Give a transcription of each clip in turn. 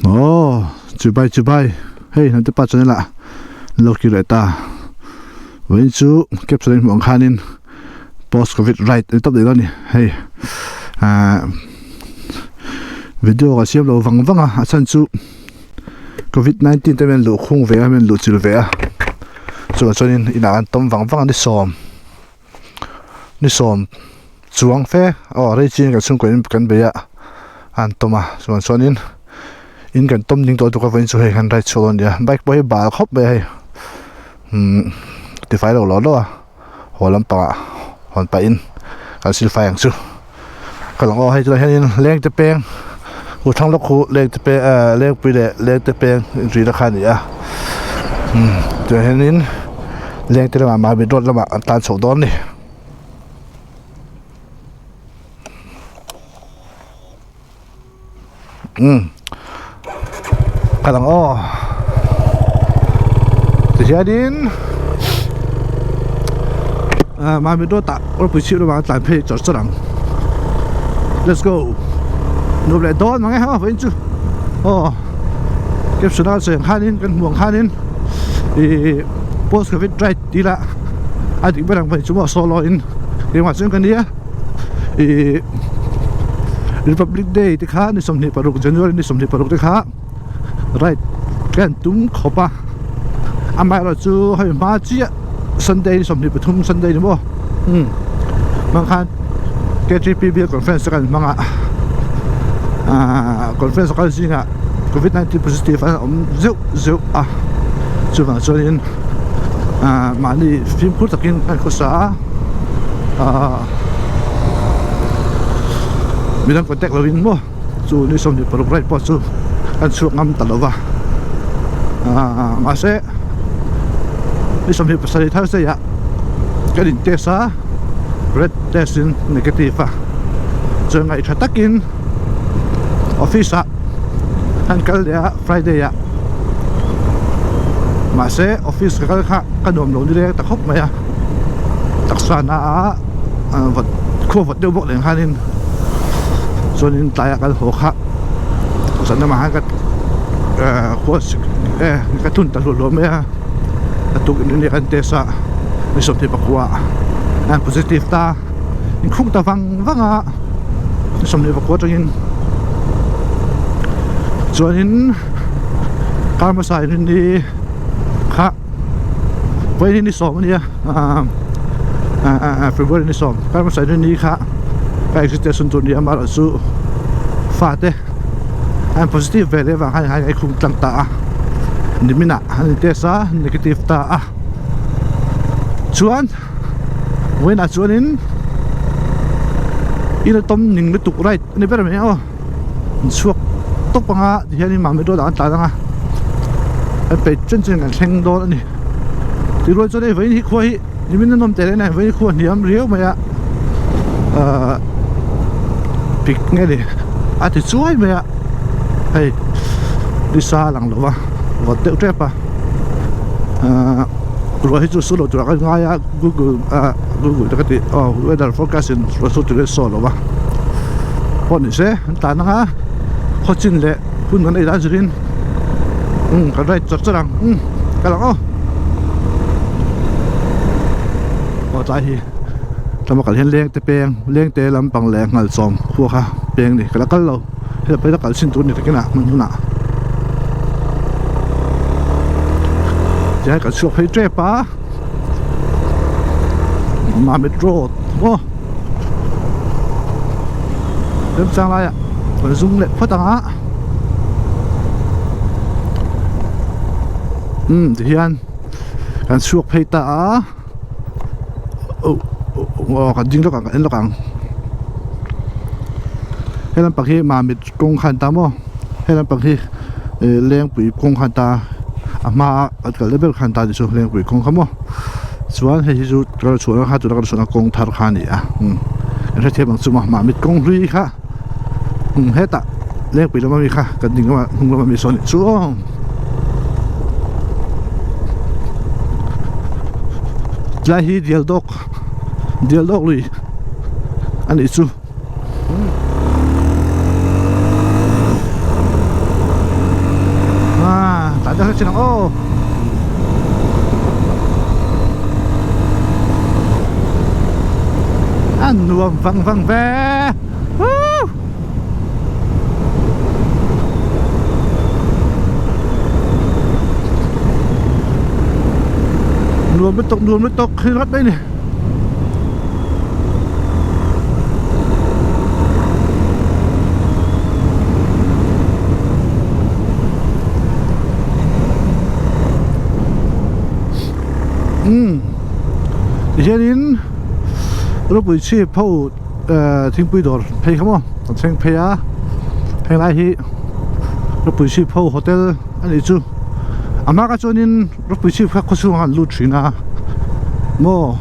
Aw chibai chibai hei hnamte pa channel ah an lo kir leh ta vawiin chu caption a inhmuh ang khanin post covid right a ni tawp daih dawn a ni hei ahh video ka siam lo vang vang a a chhan chu covid 19 te hian luh khung ve a min luh chilh ve a chuvang chuanin inah an tawm vang vang a ni sawm. Ni sawm chuang fe aw rei chian kan chhungkaw in kan bei a an tawm a chuan chuanin in kan tawm ding tawh lutuk a vawiin chu hei kan ride chhuak dawn a ni a bike pawh hi bal khawp mai a hei umm tifai lo lo lo a haw lampangah hawn pahin kan sil fai ang chu ka lang aw hei tunah hianin leng te peng u thlang lawk khu leng te peng ah lengpui leh leng te peng inrina kha a ni a umm tunah hianin leng te lamah mahni road lamah an tan chhoh dawn a ni. Umm ka lang aw tihianin ah mahni road ah rawpui chhip lamah an tlan phei chawrh chawrh ang let's go nuam leh dawn mang e ha vawiin chu aw caption a sawi ang khanin kan hmuh ang khanin ihh post covid right tih lah a dik ber ang vawiin chu maw solo in engmah chuan ka nia. Ih Republic Day te kha ni 26 January ni 26 te kha ride ka han tum khawp a amaherawh chu hei hma chiah Sunday ni 23 Sunday ni maw umm hmang khan K_T_P bial conference te kan hmang a ahh conference a kal zingah covid 19 positive an awm zeuh zeuh a chuvang chuanin ahh mahni fimkhur takin kan khawsa a. Ahh midang contact lo in maw chu ni 26 right pawh chu an chhuak ngam ta lo va ahh mahse ni 27 Thursday ah kan in test a red test in negative a chuan ngaih tha takin office ah an kal leh a Friday ah mahse office ka kal kha ka nuam lo ni leng ta khawp mai a. Taksa na ah vat khua vat deuh bawk leh nghalin chuanin tlaiah kan haw kha zan lamah khan ka khua sik eh ka thun ta hluah hluah mai a a tuk in ania kan test a ni 24 an positive ta inkhung ta vang vang a ni 24 atangin chuanin kar hmasa in ni kha. Vawiin ni sawm a nia ahh February ni sawm kar hmasa in ni kha ka exit test hun tur a ni a amaherawh chu fate an positive ve leh vang khan a inkhung tlang ta a nimin ah an in test a negative ta a chuan vawiin ah chuanin ila tawm ning lutuk right a ni ber mai aw. an chhuak tawp ang a tihianin mahni road ah an tlan ang a an peih chen chen kan thleng dawn a ni tirual chuan hei vawiin hi khua hi nimin a nawm teh reng a vawiin hi khua hniam riau mai a ahh pik nge ni a ti chuai mai a hei nisa a lang lo va vawt deuh tep a ahh ruah hi chu su lo turah ka ngai a google ah google te ka tih aw weather forecast in ruah su tur hi a saw lo va. Pawh ni se an tlan ang a khaw chin leh hun kan ei dan zirin umm kan ride chawrh chawrh ang umm kal ang aw aw tlai hi tlama kal hian leng te peng leng te lampang leh nghal chawm khua kha peng ni ka la kal lo heta pawh hi la kal chhin tur a ni takin a hmun hunah tihian kan chhuak phei tep a Mamit road aw. Remchang laiah kan zum leh phawt ang a umm tihian kan chhuak phei ta a oh aw kan ding lawk ang kan en lawk ang he lampang hi mamit kawng kha an ta maw he lampang hi ih lengpui kawng kha an ta a hma a kan kal na ber kha an ta tih chu lengpui kawng kha maw chuan hei hi chu ka rawn chhuah na kha tuna ka rawn chhuah na kawng thar kha a ni a umm kan hrethiam ang chu maw mahmit kawng hlui kha umm hetah lengpui lama mi kha kan ding lamah hnung lama mi sawn a nih chu aw tlai hi dial dawk dial dawk lui a nih chu. chin ang aw. A nuam vang vang ve. Woo! Nuam lutuk nuam lutuk hi ringawt mai a ni. Umm tihianin ropui chhip ho ehh thingpui dawr phei kha maw an thleng phei a helai hi ropui chhip ho hotel a nih chu a hma kha chuanin ropui chhip kha khawchhungah an lut thin a maw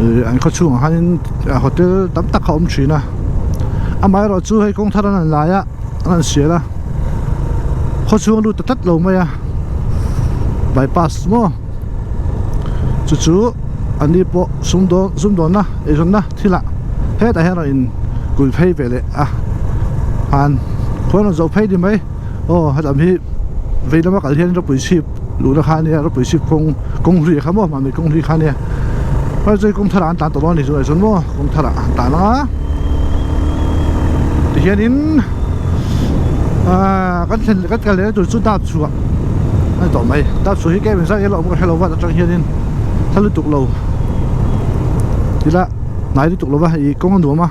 ih an khawchhungah hianin hotel tam tak a awm thin a amaherawh chu hei kawng thar an han lai a an han sial a khawchhung a lut ta tlat lo mai a bypass maw chu chu an ni pawh sumdawn sumdawnna eizawnna thilah hetah hian rawn in kulh phei ve leh a han khuan rawn zawh phei ni mai aw helam hi vei lama kal hian ropui chhip luhna kha ania ropui chhip kawng kawng hlui kha maw mahni kawng hlui kha ania hei chu kawng tharah an tlan tawh dawn a ni chu maw kawng tharah an tlan ang a tihianin ahh kan thlen kan kal lehna tur chu dap chhuah a ni tawh mai dap chhuah hi kem engzat nge la awm ka hrelo va atang hianin thla lutuk lo tila hnai lutuk lova ih kawng a nuam a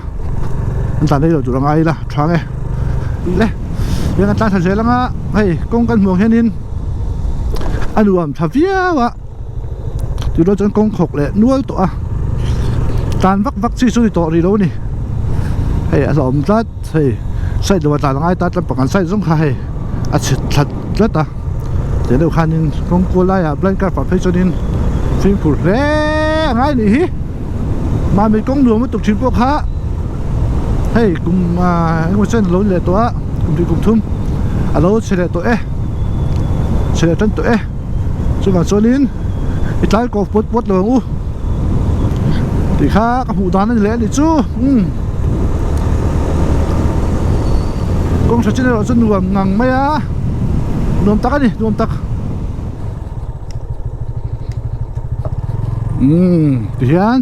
an tlan rei lo tur a ngai ila tha nge le heng an tlan thla zel anga hei kawng kan hmuh ang hianin a nuam tha viau a tih rual chuan kawng khawk leh nual tawh a tlan vak vak chi chu ni tawh rih lo a ni hei a hlauhawm tlat hei side lo ah tlan a ngai ta tlampang an side zawng kha hei a chhe thla tlat a tih deuh khanin kawng kual laiah blind car pah phei chuanin fimkhur hle a ngai anih hi mahni kawng nuam lutuk thin pawh kha hei kum ah engemaw chen a lo leh tawh a kum hnih kum thum a lo chhe leh tawh e chhe leh tan tawh e chuvang chuanin i tlai kawp pawt pawt lo ang u tih kha ka hmuh dan a ni leh a nih chu umm kawng tha chin erawh chu nuam ngang mai a nuam tak a ni nuam tak. Umm tihian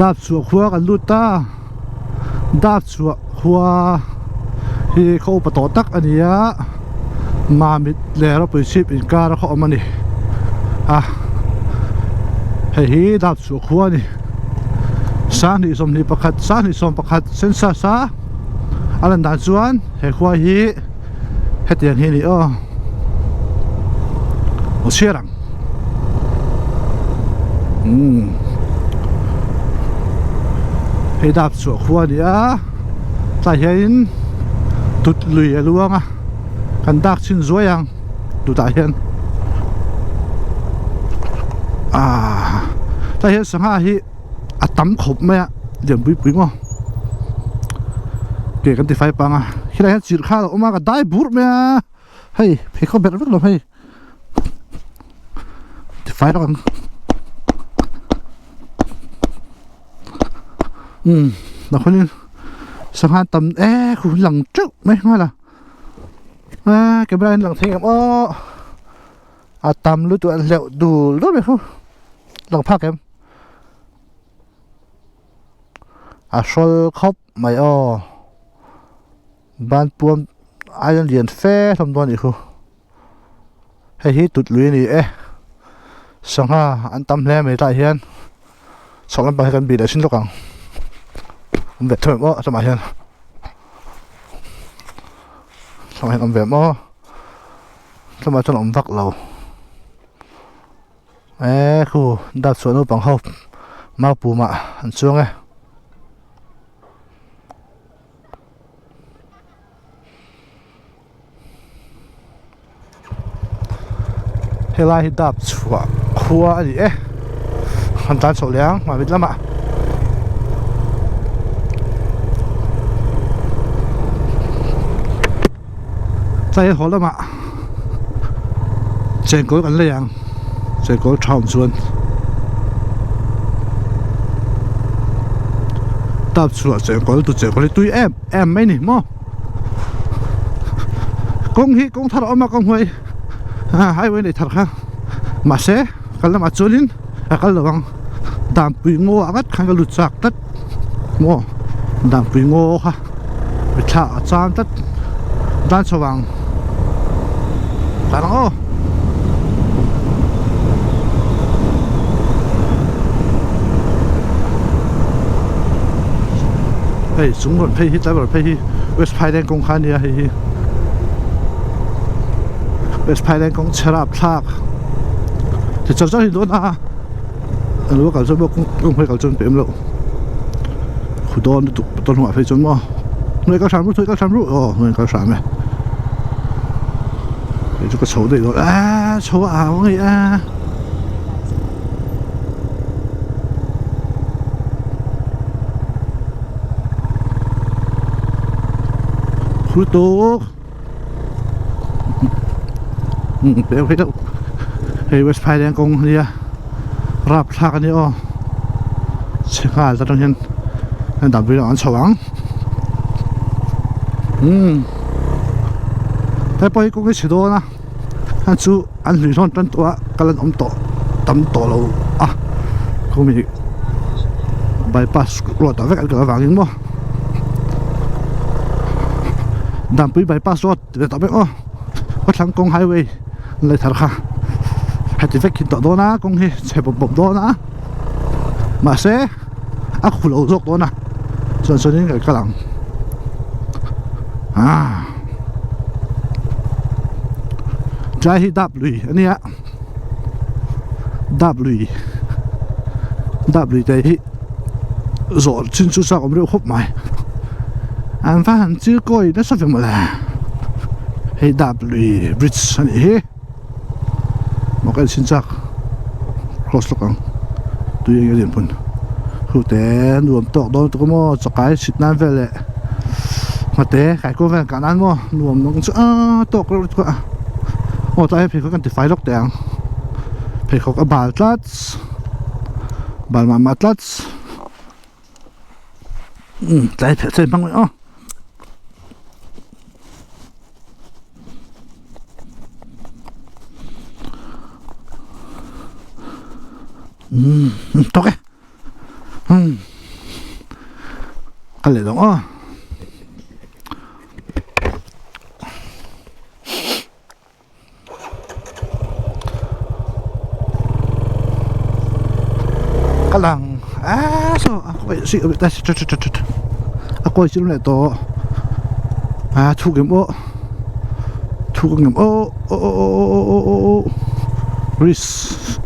dap chhuah khua kan lut ta dap chhuah khua hi khaw upa tawh tak a ni a mamit leh ropui chhip inkar a khaw awm a ni a hei hi dap chhuah khua a ni sanghnih 21 sanghnih 11 census a a lan dan chuan he khua hi hetiang hi a ni aw aw chhiar ang umm hei dap chhuah khua a ni a tlai hianin tut lui a luang a kan dak chhin zuai ang tutah hian ahh tlai hian sangha hi a tam khawp mai a lianpui pui maw ke kan ti fai pang a helai hian chirh kha a lo awm a ka dai burh mai a hei pheikhawk berh vek lo hei ti fai rawk ang umm tah khuanin sangha tam e khu lang teuh mai nghal a a camera in lang thei em aw a tam lutuk a hleuh dul dul mai khu lang phak em a hrawl khawp mai aw ban puam aia lian fe hlawm dawn a nih khu hei hi tut lui a ni e sangha an tam hle mai tah hian chhawk lampang hi kan bih leh thin lawk ang awm ve theuh em aw chumah hian chumah hian awm ve em aw chumah chuan awm vak lo. Eee khu dap chhuah naupang ho mau pumah an chuang e. Helai hi dap chhuah khua a ni e an tan chhoh leh ang mahni lamah. Tlai haw lamah chengkawl kan lei ang chengkawl tha awm chuan tap chhuah chengkawl tu chengkawl hi tui em em mai ni maw kawng hi kawng thar a awm a kawng hnuai Highway nei thar kha mahse kal lamah chuanin a kal lo ang Danpui ngaw ah ngat khan ka lut chak tlat maw Danpui ngaw kha thla a chang tlat dan chho vang tlan ang aw. Hei chung rawn phei hi tlai rawn phei hi West Phailen kawng kha a nia hei hi West Phailen kawng chhe rap thlak ti char char hi dawn a a lo kal chuan maw kawng hmai kal chuan pem loh khu dawn lutuk motor hnungah phei chuan maw hnuai kal hram ru hnuai kal hram ru aw hnuai kal hram e hei chu ka chho daih dawn aaa chho a au ngei a. Lutuk peng phei deuh hei west phailen kawng a nia rapthlak a nia aw chhe nghal ta tang hian dan pui an chho ang umm he pawh hi kawng hi chhe dawn a hei chu an hlui hlawn tan tawh a kal an awm tawh tam tawh lo a khumi bypass road ah vek an kal avangin maw Danpui bypass road tih ve tawh vek aw khawthlang kawng highway an lei thar kha heti vek hi tawh dawn a kawng hi chhe bawp bawp dawn a mahse a khu lo zawk dawn a chuan chuanin kan kal ang ah tlai hi dap lui a nia dap lui dap lui te hi zawh chin chu chak awm reuh khawp mai an va han chil kawi nasa ve mawle hei dap lui bridge a nih hi maw ka en chhin chak cross lawk ang tui eng eng hmun hu te nuam tawk dawn lutuk a maw chakai chhit nan vel leh nghate kaikuang vel kah nan maw nuam ang chu aaa tawk reuh lutuk a aw tlai hian pheikhawk an ti fai lawk teh ang pheikhawk a bal tlat bal mah mah tlat umm tlai phelh thei hmang mai aw. Umm tawk e umm ka leh dawng aw. Ka lang a saw a kawi si a kawi chilum leh tawh a thuk em aw thuk ang em aw aw aw aw aw aw aw aw risk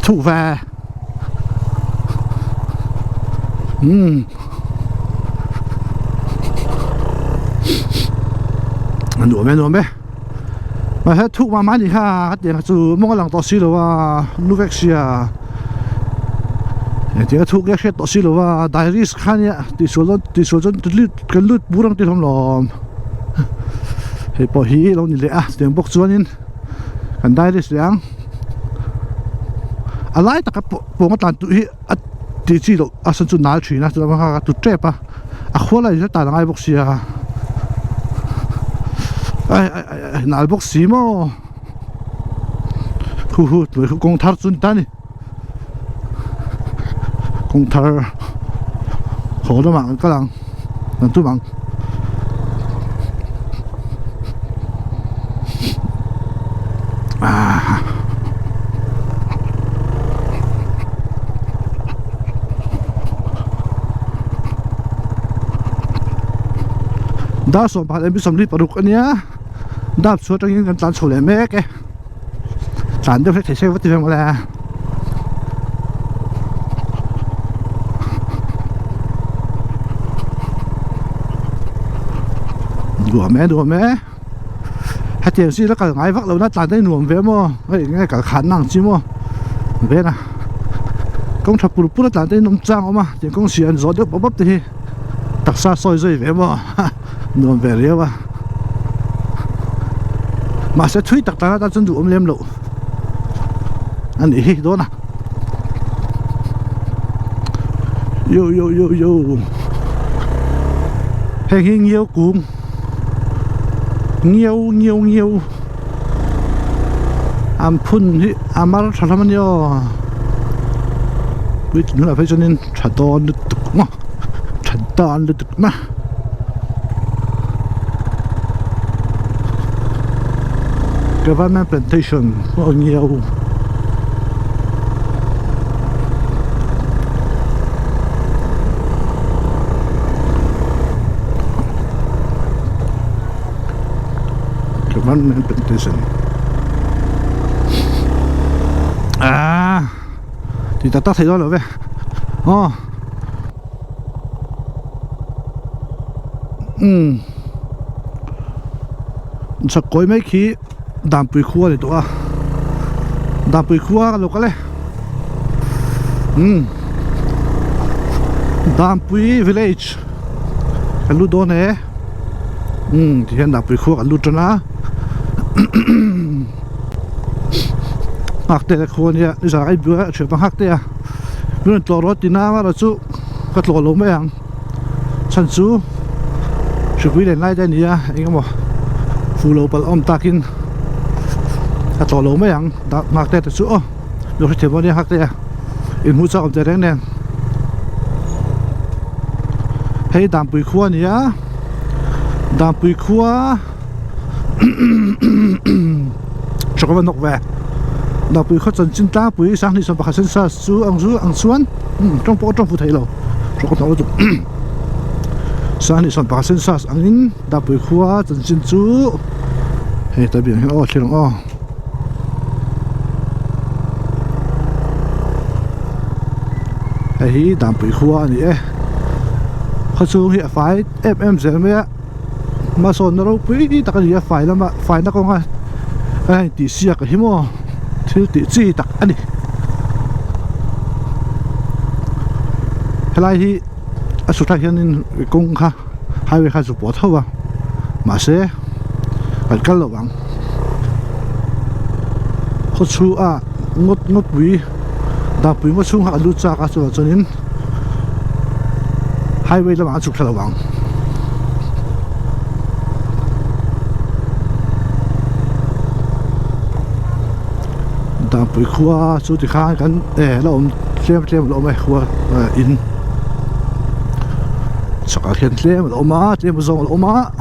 thuk ve umm. A nuam e nuam e mahse thuk mah mah a ni kha ka tih ang kha chu mawng a lang tawh si lo a nu vek sia engtiang a thuk nge a hriat tawh si lo a diaries kha nia tihsual dawn tihsual chuan kan lut bur ang tih hlawm lawm hei pawh hi lo ni leh a chutiang bawk chuanin kan diaries leh ang a lai taka pawng a tlan duh hi a tih chi loh a sawn chu nal thin a chutiang kha a tut tep a a khual a inhre tan a ngai bawk sia ai ai ai ai nal bawk si maw hu hu tui khu kawng thar chu ni ta ni kawng thar haw lamah kan kal ang kan tum ang. Dar sawmpah leh mi 26 a nia dap chhuah atangin kan tlan chho leh mek e tlan deuh hlek thei se va ti ve mawle. Nuam e nuam e hetiang zir a kal ngai vak lo na tlan te nuam ve maw hei enge kal khan na ang chi maw ven a kawng tha pur pur a tlan te in awm chang a awm a tiang kawng siam zawh deuh bawp bawp te hi taksa sawi zui ve maw nuam ve riau a mahse thui tak tak atan chuan duh awm lem loh a nih hi dawn a yo yo yo yo. Heng hi ngiau kung ngiau ngiau ngiau an phun hi a mar tha hlawm a nia aw puitling hunah phei chuanin tha dawn lutuk maw tha dawn lutuk maw. Government plantation pawh a ngiau. Government plantation ah ti tak tak thei dawn lo ve aw umm chakkawi mai khi Danpui khua a ni tawh a Danpui khua ka lo kal e umm Danpui village kan lut dawn e umm ti hian Danpui khua kan lut tan a nghak te la khua ania nizan a inbuai a thian pa nghak te a min rawn tlawh rawh tina amaherawh chu ka tlawh lo mai ang. Chhan chu hripui len lai te a ni a eng emaw fuh lo palh awm takin a tlawh lo mai ang dah nghak te te chu aw lo hrethiam dawn nia nghak te a inhmuh chak awm teh reng nen hei Danpui khua a ni a Danpui khua Chawk a va nawk ve Danpui khaw chanchin tlangpui sanghnih sawm pakhat census chu ang chu ang chuan tawng pawh a tawng fu thei lo chawk a hnawk lutuk sanghnih sawm pakhat census angin Danpui khua chanchin chu hei tlai biang hian aw thlir ang aw. Hei hi Danpui khua a ni e khawchhung hi a fai em em zel mai a. Hmasawnna ropui tak a ni a fai lama faina kawnga a heng tih siak a hi maw thil tih chi tak a ni helai hi a chhut ah hianin kawng kha highway kha a zu pawh tho a mahse kan kal lo ang khaw chhuah ngawt ngawtpui dapui ngaw chhung kha a lut chak a chuvang chuanin highway lamah an chhuk thla lo ang. Dapui khua chu tikhan kan eh la awm tlem tlem a la awm e khua in chhakah khian tlem a la awm a tlem zawng a la awm a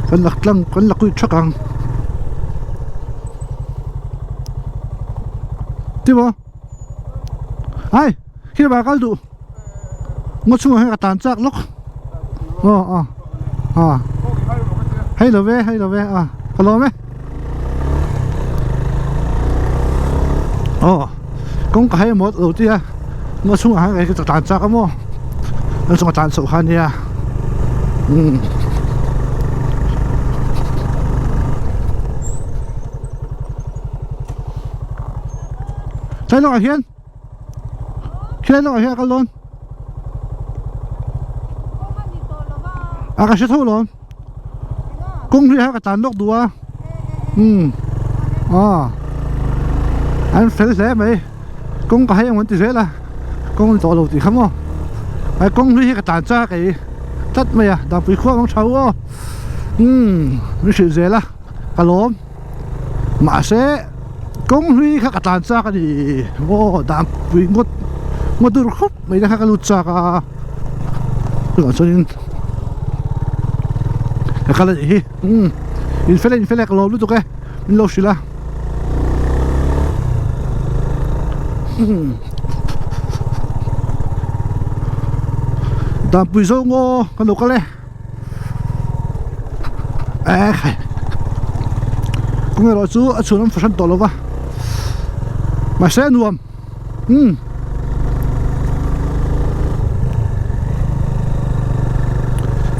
kan la tlang kan la kuit thak ang. Ti maw? Ai, khi ba kal duh. Ngaw chungah hian ka tan chak lawk. Aw aw. A. Hei lo ve, hei lo ve. A, ka lawm e. Aw. Kawng ka hei maw lo tia. Ngaw chungah hian ka tan chak a maw. Ngaw chungah tan chhoh kha nia. Um. Tlai lawkah hian Tlai lawkah hian a kal dawn A ka hre tho lawm Kawng hi a ka tlan lawk duh a Umm Aw An fel hle mai Kawng ka hai ang an ti zel a Kawng an tawh lo tih kha maw Ai kawng hlui hi ka tlan chak ei tlat mai a Dangpui khua ang tha u aw Umm min hrilh zel a ka lawm. Mahse kawng hlui kha ka tlan chak a ni aw dan pui ngawt ngawt dur khawp mai te kha ka lut chak a tunah chuanin ka kal a nih hi umm in fel e in fel e ka lawm lutuk e min lo hrilh a umm dan pui zawng aw ka lo kal e. Ekhai kawng erawh chu a chhun awm fahran tawh lova mahse a nuam umm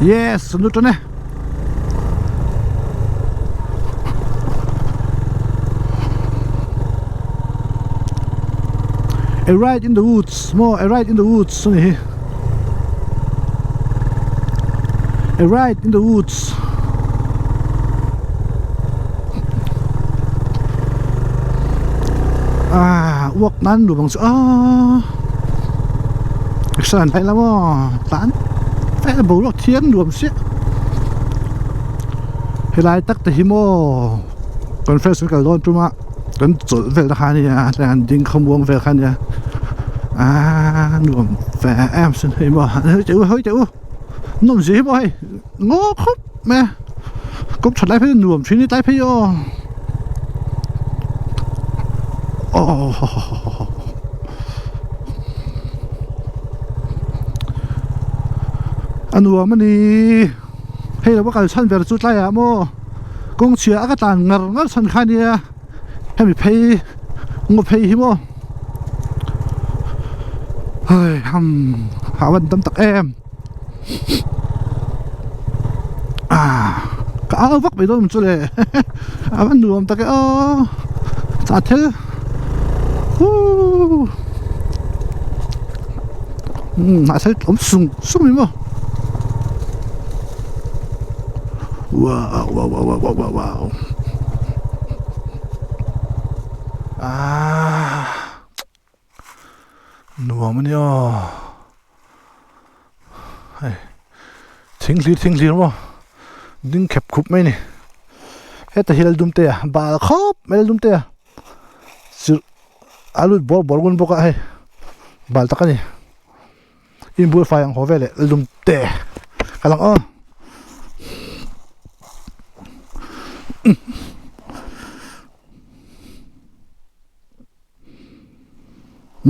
yes an lut tan e. A ride in the woods maw a ride in the woods a ni hi. A ride in the woods. Ah, uak nan lu bang chu ah. San lai la maw tan. Ai bo lok thian nuam sia. Helai tak te hi maw conference kan kal dawn tum a kan chawlh vel te kha ania tlai an ding khawmuang vel kha ania aaa nuam ve em sin hei maw hei teh u hei teh u nawm zia hi maw hei ngaw khawp mai a kawng that lai phei chu nuam thin tlai phei aw aw. A nuam a ni hei lo ka kal chhan ber chu tlaiah maw kawng chhia a ka tlan ngar ngar chhan kha ania hemi phei ngaw phei hi maw hei ham a van tam tak em ah ka au vak mai dawn chu le a van nuam tak e aw chah thel huuu umm hnah thel awm sung sung mai maw wow wow wow wow wow wow ah nuam a nia hei thing hlir thing hlir maw ding khep khup mai a ni heta hi laldum te a bal khawp mai laldum te a chirh a lut bawr bawr ngun bawk a hei bal tak a ni inbul fai ang haw veleh laldum te ka lang aw.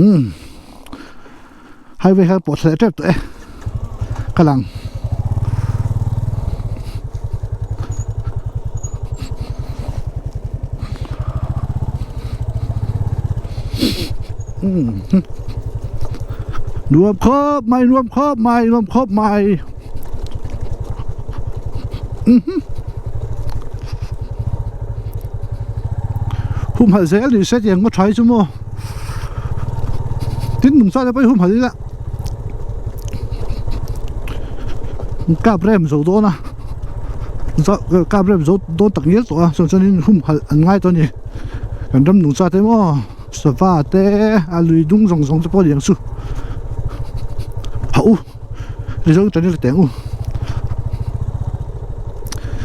Umm highway kha pawh thleh tep tawh e ka lang umm nuam khawp mai nuam khawp mai nuam khawp mai umm. Humhalh zel ni se tiang ngaw tha hi chu maw tin nung chate pawh hi humhalh ila kap rem zo dawn a kap rem zo dawn tak ngial tawh a chuan chuanin humhalh an ngai tawh a ni kan ram nung chate maw sava te a lui dung zawng zawng te pawh a ni ang chu hauh u. Mizo channel teh ang u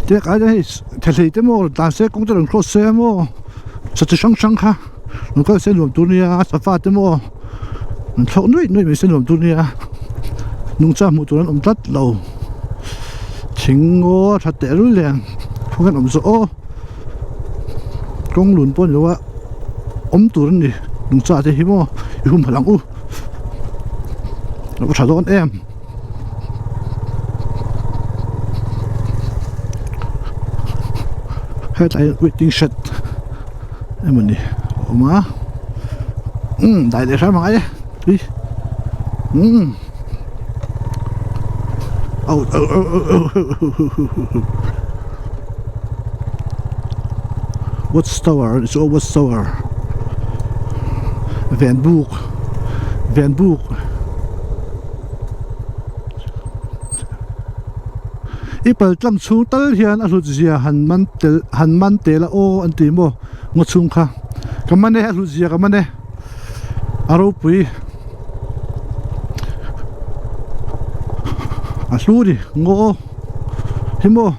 te kai te hei thehlei te maw dan se kawng te rawn cross se maw sa chi hrang hrang kha rawn kal se nuam tur nia safa te maw an thlawh nuih nuih mai se nuam tur nia nungcha hmuh tur an awm tlat lo thing ngaw a tha teh lul nen khawnge an awm zawh aw kawng lun pawh a ni lo a awm tur a ni nungcha te hi maw i humhalh ang u. A tha dawn em hetlai hian waiting shed emawni a awm a umm dai leh hram angai e tui umm oh oh oh oh oh watch tower anih chu aw watch tower ven buk ven buk i pal tlang chhung tal hian a hlut zia han man tel han man tel a aw an ti maw ngaw chhung kha ka man e a hlut zia ka man e a ropui a hlu a ni ngaw hi maw.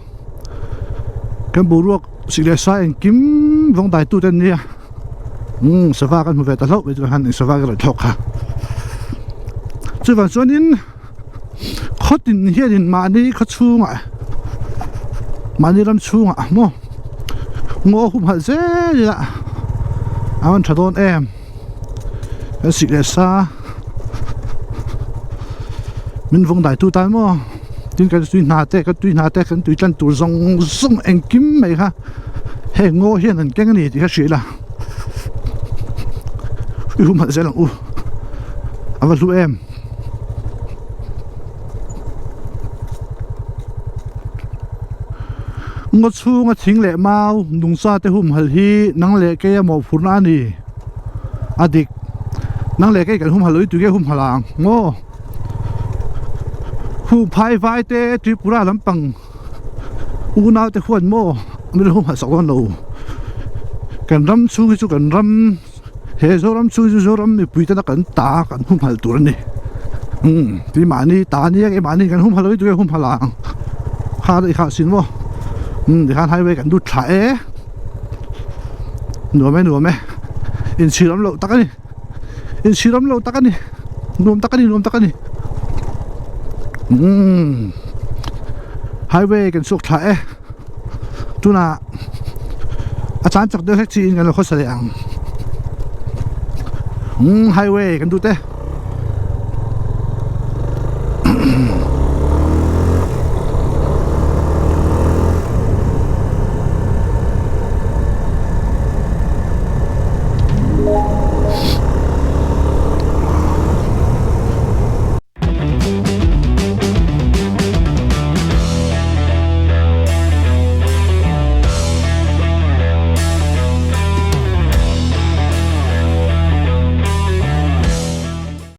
Kan boruak sih leh sa engkim vawng dai tute an nia umm sava kan hmu ve ta hlauh mai chuan han sava ka rawn thlawk kha chuvang chuanin khaw tin hianin mahni khaw chhungah mahni ram chhungah maw ngaw humhalh zel ila a rawn tha dawn em kan sih leh sa min vawng dai tu tan maw. Tin kan tui hna te kan tui hna te kan tui tlan tur zawng zawng engkim mai kha heng ngaw hian an keng a ni tih kha hrilh a i humhalh zel ang u a va hlu em. Ngaw chhunga thing leh mau nungcha te humhalh hi nang leh keia mawhphurhna a ni a dik nang leh kei kan humhalh loh hi tui nge humhalh ang maw. Hung phai vai te Tripura lampang unau te huan maw an lo hmuh sak dawn lo kan ram chhung hi chu kan ram he Zoram chhung hi chu Zoram mipui tena kan ta kan humhalh tur a ni umm keimahni ta ania keimahni kan humhalh lo hi tunge humhalh ang kha daih kha sin maw. Umm tikhan highway kan lut thla e nuam e nuam e inchhir awm loh tak a ni inchhir awm loh tak a ni nuam tak a ni nuam tak a ni umm highway kan chhuak thla e tunah a tlan chak deuh hlek chiin kan lo khawsa leh ang umm highway kan lut e.